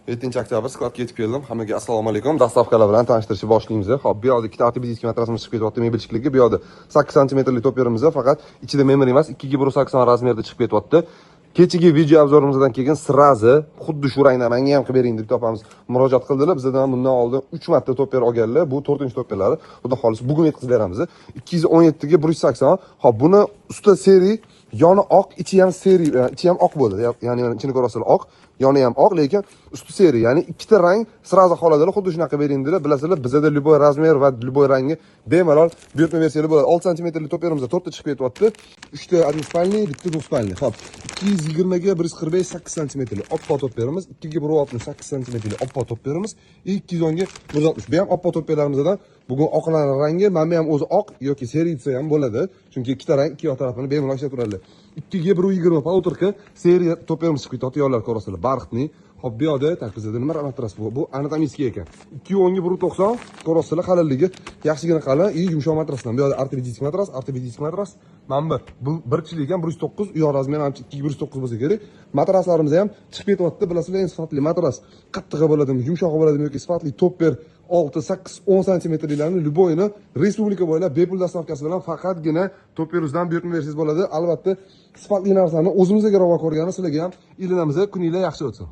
7 oktyabr склад ga yetib keldim. Hammaga assalomu alaykum. Доставка lar bilan tanishtirishni boshlaymiz. Xo'p, bu yoqda ikkita ortopedический matrasimiz chiqib ketyapti мебельщик ligi. Bu yoqda 8 santimetrli топпер imiz, faqat ichida memory emas, 2 ga 180 размер da chiqib ketyapti. Kechagi video обзор imizdan keyin сразу xuddi shu rangdan menga ham qilib bering deb topamiz. Murojaat qildilar. Bizdan bundan oldin 3 marta топпер olganlar. Bu 4-топпер lari. Xudo xohlasa, bugun yetkazib beramiz. 217 ga 180. Xo'p, buni usti серый, yoni oq, ichi ham серый, ichi ham oq bo'ladi. Ya'ni mana ichini ko'rasizlar, oq, yoni ham oq, lekin usti серый. Ya'ni ikkita rang сразу xohladilar, xuddi shunaqa bering dedilar. Bilasizlar, bizada любой размер va любой rangni bemalol buyurtma bersanglar bo'ladi. 6 santimetrli топпер imizda 4 ta chiqib ketyapti. 3 ta односпальный, bitta двухспальный. Xo'p, 220 ga 145, 8 santimetrli oppoq топпер imiz, 2 ga 168 santimetrli oppoq топпер imiz и 210 ga 160. Bu ham oppoq топпер larimizdan. Bugun oqlar rangi, mana bu ham o'zi oq yoki серый desa ham bo'ladi. Chunki ikkita rang ikki yoq tarafini bemalol ishlab turadilar. 2 ga 120 полуторка серый топпер imiz chiqib ketyapti, yonlar ko'rasizlar, бархатный. Xo'p, bu yoqda, так, bizda nima matras bu? Bu анатомический ekan. 210 ga 190, ko'rasizlar, qalinligi yaxshigina qalin и yumshoq matrasdan. Bu yoqda ortopedический matras, ortopedический matras. Mana bu bir kishilik ekan, 109, u yoq размер i 2 ga 109 bo'lsa kerak. Matraslarimiz ham chiqib ketyapti. Bilasizlar, eng sifatli matras qattig'i bo'ladimi, yumshog'i bo'ladimi yoki sifatli топпер 6, 8, 10 santimetrliklarni любой ini respublika bo'ylab bepul доставка si bilan faqatgina Toperuzdan buyurtma bersangiz bo'ladi. Albatta, sifatli narsani o'zimizga ravo ko'rgani sizlarga ham ilinamiz. Kuninglar yaxshi o'tsin.